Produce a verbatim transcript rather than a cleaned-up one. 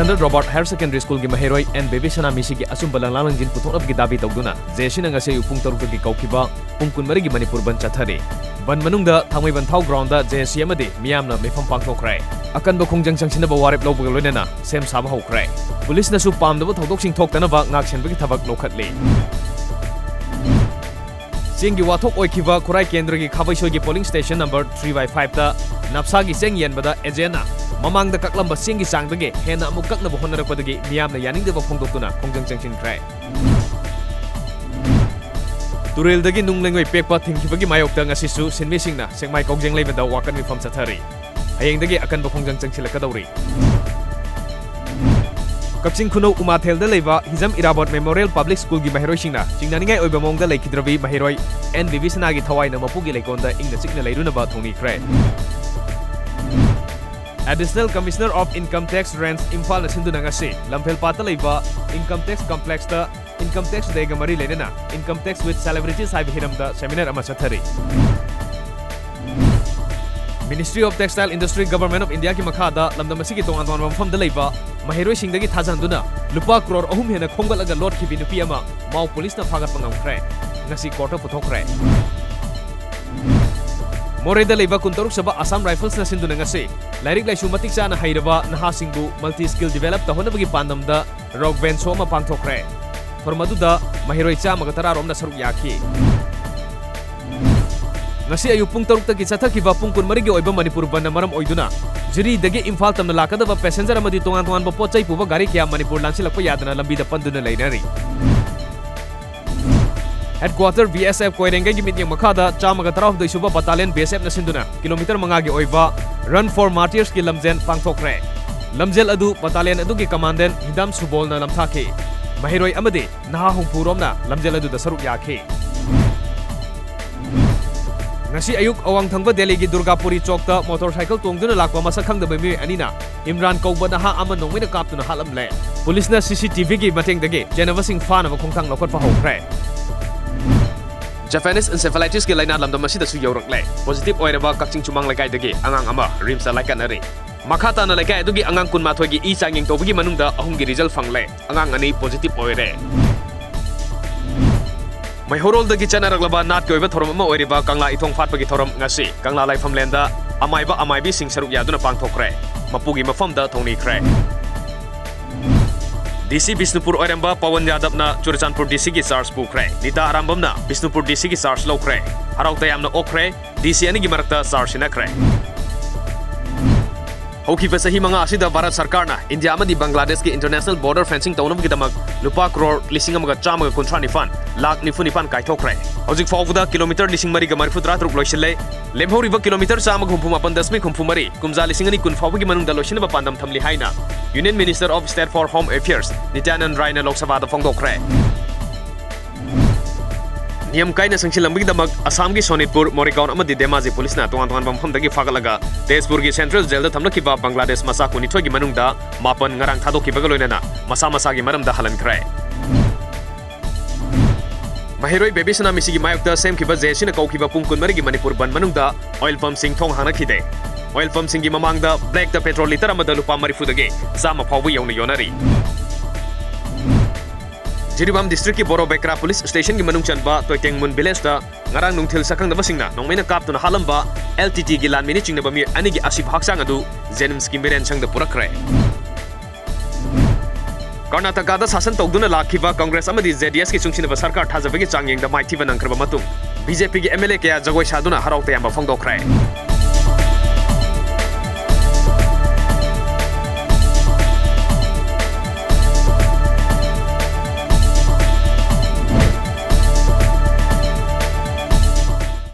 Standard Robert Higher Secondary Schoolꯒꯤ ꯃꯍꯩꯔꯣꯏ and baby ꯁꯅꯥ ꯃꯤꯁꯤꯒꯤ ꯑꯆꯨꯝꯕ ꯂꯪꯂꯥ ꯂꯪꯖꯤꯟ ꯄꯨꯊꯣꯛꯅꯕꯒꯤ ꯗꯥꯕꯤ ꯇꯧꯗꯨꯅ ꯖꯦ ꯑꯦ ꯁꯤꯅ ꯉꯁꯤ ꯑꯌꯨꯛ ꯄꯨꯡ ꯇꯔꯨꯛꯇꯒꯤ ꯀꯧꯈꯤꯕ ꯄꯨꯡ ꯀꯨꯟꯃꯔꯤꯒꯤ ꯃꯅꯤꯄꯨꯔ ꯕꯟꯗ ꯆꯠꯊꯔꯤ꯫ ꯕꯟꯗ ꯃꯅꯨꯡꯗ ꯊꯥꯡꯃꯩꯕꯟ ꯊꯥꯎ ꯒ꯭ꯔꯥꯎꯟꯗ ꯖꯦ ꯑꯦ ꯁꯤ ꯑꯃꯗꯤ ꯃꯤꯌꯥꯝꯅ ꯃꯤꯐꯝ ꯄꯥꯡꯊꯣꯛꯈ꯭ꯔꯦ꯫ ꯑꯀꯟꯕ ꯈꯣꯡꯖꯪ ꯆꯪꯁꯤꯟꯅꯕ ꯋꯥꯔꯦꯞ ꯂꯧꯕꯒ ꯂꯣꯏꯅꯅ ꯁꯦꯝ ꯁꯥꯕ ꯍꯧꯈ꯭ꯔꯦ꯫ ꯄꯨꯂꯤꯁꯅꯁꯨ ꯄꯥꯝꯗꯕ ꯊꯧꯗꯣꯛꯁꯤꯡ ꯊꯣꯛꯇꯅꯕ ꯉꯥꯛꯁꯦꯟꯕꯒꯤ ꯊꯕꯛ ꯂꯧꯈꯠꯂꯤ꯫ ꯆꯦꯡꯒꯤ ꯋꯥꯊꯣꯛ ꯑꯣꯏꯈꯤꯕ ꯈꯨꯔꯥꯏ ꯀꯦꯟꯗ꯭ꯔꯒꯤ ꯈꯥꯕꯩꯁꯣꯏꯒꯤ polling station number three by five ꯇ ꯅꯞꯁꯥꯒꯤ ꯆꯦꯡ ꯌꯦꯟꯕꯗ ꯑꯦꯖꯦꯟꯅ ꯃꯃꯥꯡꯗ ꯀꯛꯂꯝꯕ ꯆꯦꯡꯒꯤ ꯆꯥꯡꯗꯒꯤ ꯍꯦꯟꯅ ꯑꯃꯨꯛ ꯀꯛꯅꯕ ꯍꯣꯠꯅꯔꯛꯄꯗꯒꯤ ꯃꯤꯌꯥꯝꯅ ꯌꯥꯅꯤꯡꯗꯕ ꯐꯣꯡꯗꯣꯛꯇꯨꯅ ꯈꯣꯡꯖꯪ ꯆꯪꯁꯤꯟꯈ꯭ꯔꯦ꯫ ꯇꯨꯔꯦꯜꯗꯒꯤ ꯅꯨꯡ ꯂꯩꯉꯣꯏ ꯄꯦꯛꯄ ꯊꯤꯡꯈꯤꯕꯒꯤ ꯃꯥꯌꯣꯛꯇ ꯉꯁꯤꯁꯨ ꯁꯤꯟꯃꯤꯁꯤꯡꯅ ꯁꯦꯛꯃꯥꯏ ꯀꯧꯖꯦꯡ ꯂꯩꯃꯗ ꯋꯥꯀꯠ ꯃꯤꯐꯝ ꯆꯠꯊꯔꯤ꯫ ꯍꯌꯦꯡꯗꯒꯤ ꯑꯀꯟꯕ ꯈꯣꯡꯖꯪ ꯆꯪꯁꯤꯜꯂꯛꯀꯗꯧꯔꯤ꯫ ꯀꯛꯆꯤꯡ ꯈꯨꯅꯧ ꯎꯃꯥꯊꯦꯜꯗ ꯂꯩꯕ ꯍꯤꯖꯝ ꯏꯔꯥꯕꯣꯠ ꯃꯦꯃꯣꯔꯤꯌꯦꯜ ꯄꯕ꯭ꯂꯤꯛ ꯁ꯭ꯀꯨꯜꯒꯤ ꯃꯍꯩꯔꯣꯏꯁꯤꯡꯅ ꯆꯤꯡꯅꯅꯤꯡꯉꯥꯏ ꯑꯣꯏꯕ ꯃꯑꯣꯡꯗ ꯂꯩꯈꯤꯗ꯭ꯔꯕꯤ ꯃꯍꯩꯔꯣꯏ ꯑꯦꯟ ꯕꯦꯕꯤ ꯁꯅꯥꯒꯤ ꯊꯋꯥꯏꯅ ꯃꯄꯨꯒꯤ ꯂꯩꯀꯣꯜꯗ ꯏꯪꯅ ꯆꯤꯛꯅ ꯂꯩꯔꯨꯅꯕ ꯊꯧꯅꯤꯈ꯭ꯔꯦ꯫ Additional Commissioner of Income Tax Range ꯏꯝꯐꯥꯜꯅ ꯁꯤꯟꯗꯨꯅ ꯉꯁꯤ ꯂꯝꯐꯦꯜꯄꯥꯠꯇ ꯂꯩꯕ Income Tax Complexꯇ Income Tax Dayꯒ ꯃꯔꯤ ꯂꯩꯅꯅ Income Tax with Celebrities ꯍꯥꯏꯕ ꯍꯤꯔꯝꯗ seminar ꯑꯃ ꯆꯠꯊꯔꯤ꯫ Ministry of Textile Industry, Government of Indiaꯒꯤ ꯃꯈꯥꯗ ꯂꯝꯗꯝ ꯑꯁꯤꯒꯤ ꯇꯣꯉꯥꯟ ꯇꯣꯉꯥꯟꯕ ꯃꯐꯝꯗ ꯂꯩꯕ ꯃꯍꯩꯔꯣꯏꯁꯤꯡꯗꯒꯤ ꯊꯥꯖꯍꯟꯗꯨꯅ ꯂꯨꯄꯥ ꯀ꯭ꯔꯣꯔ ꯑꯍꯨꯝ ꯍꯦꯟꯅ ꯈꯣꯝꯒꯠꯂꯒ ꯂꯣꯠꯈꯤꯕꯤ ꯅꯨꯄꯤ ꯑꯃ ꯃꯥꯎ ꯄꯨꯂꯤꯁꯅ ꯐꯥꯒꯠꯄ ꯉꯝꯈ꯭ꯔꯦ꯫ ꯉꯁꯤ ꯀꯣꯔꯠꯇ ꯄꯨꯊꯣꯛꯈ꯭ꯔꯦ꯫ ꯃꯣꯔꯦꯗ ꯂꯩꯕ ꯀꯨꯟꯇꯔꯨꯛ ꯁꯨꯕ Assam Riflesꯅ ꯁꯤꯟꯗꯨꯅ ꯉꯁꯤ ꯂꯥꯏꯔꯤꯛ ꯂꯥꯏꯁꯨ ꯃꯇꯤꯛ ꯆꯥꯅ ꯍꯩꯔꯕ ꯅꯍꯥꯁꯤꯡꯕꯨ multi skill develop ꯇꯧꯍꯟꯅꯕꯒꯤ ꯄꯥꯟꯗꯝꯗ rock band show ꯑꯃ ꯄꯥꯡꯊꯣꯛꯈ꯭ꯔꯦ꯫ ꯊꯧꯔꯝ ꯑꯗꯨꯗ ꯃꯍꯩꯔꯣꯏ ꯆꯥꯝꯃꯒ ꯇꯔꯥ ꯔꯣꯝꯅ ꯁꯔꯨꯛ ꯌꯥꯈꯤ꯫ ꯉꯁꯤ ꯑꯌꯨꯛ ꯄꯨꯡ ꯇꯔꯨꯛꯇꯒꯤ ꯆꯠꯊꯈꯤꯕ ꯄꯨꯡ ꯀꯨꯟꯃꯔꯤꯒꯤ ꯑꯣꯏꯕ ꯃꯅꯤꯄꯨꯔ ꯕꯟꯗ ꯃꯔꯝ ꯑꯣꯏꯗꯨꯅ ꯖꯤꯔꯤꯗꯒꯤ ꯏꯝꯐꯥꯜ ꯇꯝꯅ ꯂꯥꯛꯀꯗꯕ passenger ꯑꯃꯗꯤ ꯇꯣꯉꯥꯟ ꯇꯣꯉꯥꯟꯕ ꯄꯣꯠ ꯆꯩ ꯄꯨꯕ ꯒꯥꯔꯤ ꯀꯌꯥ ꯃꯅꯤꯄꯨꯔ ꯂꯥꯟꯁꯤꯜꯂꯛꯄ ꯌꯥꯗꯅ ꯂꯝꯕꯤꯗ ꯄꯟꯗꯨꯅ ꯂꯩꯅꯔꯤ꯫ Headquarter B S F ꯀꯣꯏꯔꯦꯡꯒꯩꯒꯤ ꯃꯤꯠꯌꯦꯡ ꯃꯈꯥꯗ ꯆꯥꯝꯃꯒ ꯇꯔꯥꯍꯨꯝꯗꯣꯏ ꯁꯨꯕ Battalion B S Fꯅ ꯁꯤꯟꯗꯨꯅ kilometre ꯃꯉꯥꯒꯤ ꯑꯣꯏꯕ Run for Martyrsꯀꯤ ꯂꯝꯖꯦꯜ ꯄꯥꯡꯊꯣꯛꯈ꯭ꯔꯦ꯫ ꯂꯝꯖꯦꯜ ꯑꯗꯨ battalion ꯑꯗꯨꯒꯤ commandant ꯍꯤꯗꯥꯝ ꯁꯨꯕꯣꯜꯅ ꯂꯝꯊꯥꯈꯤ꯫ ꯃꯍꯩꯔꯣꯏ ꯑꯃꯗꯤ ꯅꯍꯥ ꯍꯨꯝꯐꯨ ꯔꯣꯝꯅ ꯂꯝꯖꯦꯜ ꯑꯗꯨꯗ ꯁꯔꯨꯛ ꯌꯥꯈꯤ꯫ ꯉꯁꯤ ꯑꯌꯨꯛ ꯑꯋꯥꯡ ꯊꯪꯕ ꯗꯦꯜꯂꯤꯒꯤ ꯗꯨꯔꯒꯥꯄꯨꯔꯤ ꯆꯧꯛꯇ motorcycle ꯇꯣꯡꯗꯨꯅ ꯂꯥꯛꯄ ꯃꯁꯛ ꯈꯪꯗꯕ ꯃꯤꯑꯣꯏ ꯑꯅꯤꯅ ꯏꯝꯔꯥꯟ ꯀꯧꯕ ꯅꯍꯥ ꯑꯃ ꯅꯣꯡꯃꯩꯅ ꯀꯥꯞꯇꯨꯅ ꯍꯥꯠꯂꯝꯂꯦ꯫ ꯄꯨꯂꯤꯁꯅ C C T Vꯒꯤ ꯃꯇꯦꯡꯗꯒꯤ ꯆꯦꯟꯅꯕꯁꯤꯡ ꯐꯥꯅꯕ ꯈꯣꯡꯊꯥꯡ ꯂꯧꯈꯠꯄ ꯍꯧꯈ꯭ꯔꯦ꯫ Japanese encephalitisꯀꯤ ꯂꯥꯏꯅꯥ ꯂꯝꯗꯝ ꯑꯁꯤꯗꯁꯨ ꯌꯧꯔꯛꯂꯦ꯫ Positive ꯑꯣꯏꯔꯕ ꯀꯛꯆꯤꯡ ꯆꯨꯃꯥꯡ ꯂꯩꯀꯥꯏꯗꯒꯤ ꯑꯉꯥꯡ ꯑꯃ RIMSꯇ ꯂꯥꯏꯀꯠꯅꯔꯤ꯫ ꯃꯈꯥ ꯇꯥꯅ ꯂꯩꯀꯥꯏ ꯑꯗꯨꯒꯤ ꯑꯉꯥꯡ ꯀꯨꯟꯃꯥꯊꯣꯏꯒꯤ ꯏ ꯆꯥꯡꯌꯦꯡ ꯇꯧꯕꯒꯤ ꯃꯅꯨꯡꯗ ꯑꯍꯨꯝꯒꯤ result ꯐꯪꯂꯦ꯫ ꯑꯉꯥꯡ ꯑꯅꯤ positive ꯑꯣꯏꯔꯦ꯫ ꯃꯩꯍꯧꯔꯣꯜꯗꯒꯤ ꯆꯠꯅꯔꯛꯂꯕ ꯅꯥꯠꯀꯤ ꯑꯣꯏꯕ ꯊꯧꯔꯝ ꯑꯃ ꯑꯣꯏꯔꯤꯕ ꯀꯪꯂꯥ ꯏꯊꯣꯡ ꯐꯥꯠꯄꯒꯤ ꯊꯧꯔꯝ ꯉꯁꯤ ꯀꯪꯂꯥ ꯂꯥꯏꯐꯝꯂꯦꯟꯗ ꯑꯃꯥꯏꯕ ꯑꯃꯥꯏꯕꯤꯁꯤꯡ ꯁꯔꯨꯛ ꯌꯥꯗꯨꯅ ꯄꯥꯡꯊꯣꯛꯈ꯭ꯔꯦ꯫ ꯃꯄꯨꯒꯤ ꯃꯐꯝꯗ ꯊꯧꯅꯤꯈ꯭ꯔꯦ꯫ ꯗꯤ ꯁꯤ ꯕꯤꯁꯅꯨꯄꯨꯔ ꯑꯣꯏꯔꯝꯕ ꯄꯋꯟ ꯌꯥꯗꯕꯅ ꯆꯨꯔꯆꯥꯟꯄꯨꯔ ꯗꯤ ꯁꯤꯒꯤ charge ꯄꯨꯈ꯭ꯔꯦ꯫ ꯅꯤꯇꯥ ꯑꯔꯥꯝꯕꯝꯅ ꯕꯤꯁꯅꯨꯄꯨꯔ ꯗꯤ ꯁꯤꯒꯤ charge ꯂꯧꯈ꯭ꯔꯦ꯫ ꯍꯔꯥꯎ ꯇꯌꯥꯝꯅ ꯑꯣꯛꯈ꯭ꯔꯦ꯫ ꯗꯤ ꯁꯤ ꯑꯅꯤꯒꯤ ꯃꯔꯛꯇ charge ꯁꯤꯟꯅꯈ꯭ꯔꯦ꯫ ꯍꯧꯈꯤꯕ ꯆꯍꯤ ꯃꯉꯥ ꯑꯁꯤꯗ ꯚꯥꯔꯠ ꯁꯔꯀꯥꯔꯅ ꯏꯟꯗꯤꯌꯥ ꯑꯃꯗꯤ ꯕꯪꯒ꯭ꯂꯥꯗꯦꯁꯀꯤ international border fencing ꯇꯧꯅꯕꯒꯤꯗꯃꯛ ꯂꯨꯄꯥ ꯀ꯭ꯔꯣꯔ ꯂꯤꯁꯤꯡ ꯑꯃꯒ ꯆꯥꯝꯃꯒ ꯀꯨꯟꯊ꯭ꯔꯥ ꯅꯤꯄꯥꯟ ꯂꯥꯈ ꯅꯤꯐꯨ ꯅꯤꯄꯥꯟ ꯀꯥꯏꯊꯣꯛꯈ꯭ꯔꯦ꯫ ꯍꯧꯖꯤꯛ ꯐꯥꯎꯕꯗ ꯀꯤꯂꯣꯃꯤꯇꯔ ꯂꯤꯁꯤꯡ ꯃꯔꯤꯒ ꯃꯔꯤꯐꯨ ꯇꯔꯥ ꯇꯔꯨꯛ ꯂꯣꯏꯁꯤꯜꯂꯦ꯫ ꯂꯦꯝꯍꯧꯔꯤꯕ ꯀꯤꯂꯣꯃꯤꯇꯔ ꯆꯥꯝꯃꯒ ꯍꯨꯝꯐꯨ ꯃꯥꯄꯟ ꯗꯁꯃꯤꯛ ꯍꯨꯝꯐꯨ ꯃꯔꯤ ꯀꯨꯝꯖꯥ ꯂꯤꯁꯤꯡ ꯑꯅꯤ ꯀꯨꯟ ꯐꯥꯎꯕꯒꯤ ꯃꯅꯨꯡꯗ ꯂꯣꯏꯁꯤꯟꯅꯕ ꯄꯥꯟꯗꯝ ꯊꯝꯂꯤ ꯍꯥꯏꯅ Union Minister of State for Home Affairs ꯅꯤꯇ꯭ꯌꯥꯅꯟ ꯔꯥꯏꯅ ꯂꯣꯛ ꯁꯚꯥꯗ ꯐꯣꯡꯗꯣꯛꯈ꯭ꯔꯦ꯫ ꯅꯤꯌꯝ ꯀꯥꯏꯅ ꯁꯪꯁꯤꯜꯂꯝꯕꯒꯤꯗꯃꯛ ꯑꯁꯥꯝꯒꯤ ꯁꯣꯅꯤꯠꯄꯨꯔ, ꯃꯣꯔꯤꯒꯥꯎꯟ ꯑꯃꯗꯤ ꯙꯦꯃꯥꯖꯤ ꯄꯨꯂꯤꯁꯅ ꯇꯣꯉꯥꯟ ꯇꯣꯉꯥꯟꯕ ꯃꯐꯝꯗꯒꯤ ꯐꯥꯒꯠꯂꯒ ꯇꯦꯖꯄꯨꯔꯒꯤ central jail ꯗ ꯊꯝꯂꯛꯈꯤꯕ ꯕꯪꯒ꯭ꯂꯥꯗꯦꯁ ꯃꯆꯥ ꯀꯨꯟꯅꯤꯊꯣꯏꯒꯤ ꯃꯅꯨꯡꯗ ꯃꯥꯄꯟ ꯉꯔꯥꯡ ꯊꯥꯗꯣꯛꯈꯤꯕꯒ ꯂꯣꯏꯅꯅ ꯃꯁꯥ ꯃꯁꯥꯒꯤ ꯃꯔꯝꯗ ꯍꯜꯍꯟꯈ꯭ꯔꯦ꯫ ꯃꯍꯩꯔꯣꯏ ꯕꯦꯕꯤ ꯁꯅꯥꯃꯤꯁꯤꯒꯤ ꯃꯥꯌꯣꯛꯇ ꯁꯦꯝꯈꯤꯕ ꯖꯦ ꯑꯦꯁ ꯁꯤꯅ ꯀꯧꯈꯤꯕ ꯄꯨꯡ ꯀꯨꯟꯃꯔꯤꯒꯤ ꯃꯅꯤꯄꯨꯔ ꯕꯟ ꯃꯅꯨꯡꯗ oil pump ꯁꯤꯡ ꯊꯣꯡ ꯍꯥꯡꯅꯈꯤꯗꯦ꯫ Oil pump ꯁꯤꯡꯒꯤ ꯃꯃꯥꯡꯗ black ꯇ petrol litre ꯑꯃꯗ ꯂꯨꯄꯥ ꯃꯔꯤꯐꯨꯗꯒꯤ ꯆꯥꯝꯃ ꯐꯥꯎꯕ ꯌꯧꯅ ꯌꯣꯟꯅꯔꯤ꯫ ꯖꯤꯔꯤꯕꯥꯝ district ꯀꯤ ꯕꯣꯔꯣꯕꯦꯀ꯭ꯔꯥ police station ꯒꯤ ꯃꯅꯨꯡ ꯆꯟꯕ ꯇꯣꯏꯇꯦꯡꯃꯨꯟ village ꯇ ꯉꯔꯥꯡ ꯅꯨꯡꯊꯤꯜ ꯁꯛꯈꯪꯗꯕꯁꯤꯡꯅ ꯅꯣꯡꯃꯩꯅ ꯀꯥꯞꯇꯨꯅ ꯍꯥꯠꯂꯝꯕ ꯑꯦꯜ ꯇꯤ ꯇꯤ ꯒꯤ ꯂꯥꯟꯃꯤ ꯆꯤꯡꯅꯕ ꯃꯤꯑꯣꯏ ꯑꯅꯤꯒꯤ ꯑꯁꯤꯕ ꯍꯛꯆꯥꯡ ꯑꯗꯨ ꯖꯦꯅꯤꯝꯁꯀꯤ ꯃꯤꯔꯦꯟꯁꯪꯗ ꯄꯨꯔꯛꯈ꯭ꯔꯦ꯫ ꯀꯔꯅꯥꯇꯀꯥꯗ ꯁꯥꯁꯟ ꯇꯧꯗꯨꯅ ꯂꯥꯛꯈꯤꯕ ꯀꯪꯒ꯭ꯔꯦꯁ ꯑꯃꯗꯤ ꯖꯦ ꯗꯤ ꯑꯦꯁ ꯀꯤ ꯆꯨꯡꯁꯤꯟꯅꯕ ꯁꯔꯀꯥꯔ ꯊꯥꯖꯕꯒꯤ ꯆꯥꯡꯌꯦꯡꯗ ꯃꯥꯏꯊꯤꯕ ꯅꯪꯈ꯭ꯔꯕ ꯃꯇꯨꯡ, ꯕꯤ ꯖꯦ ꯄꯤ ꯒꯤ ꯑꯦꯝ ꯑꯦꯜ ꯑꯦ ꯀꯌꯥ ꯖꯒꯣꯏ ꯁꯥꯗꯨꯅ ꯍꯔꯥꯎ ꯇꯌꯥꯝꯕ ꯐꯣꯡꯗꯣꯛꯈ꯭ꯔꯦ꯫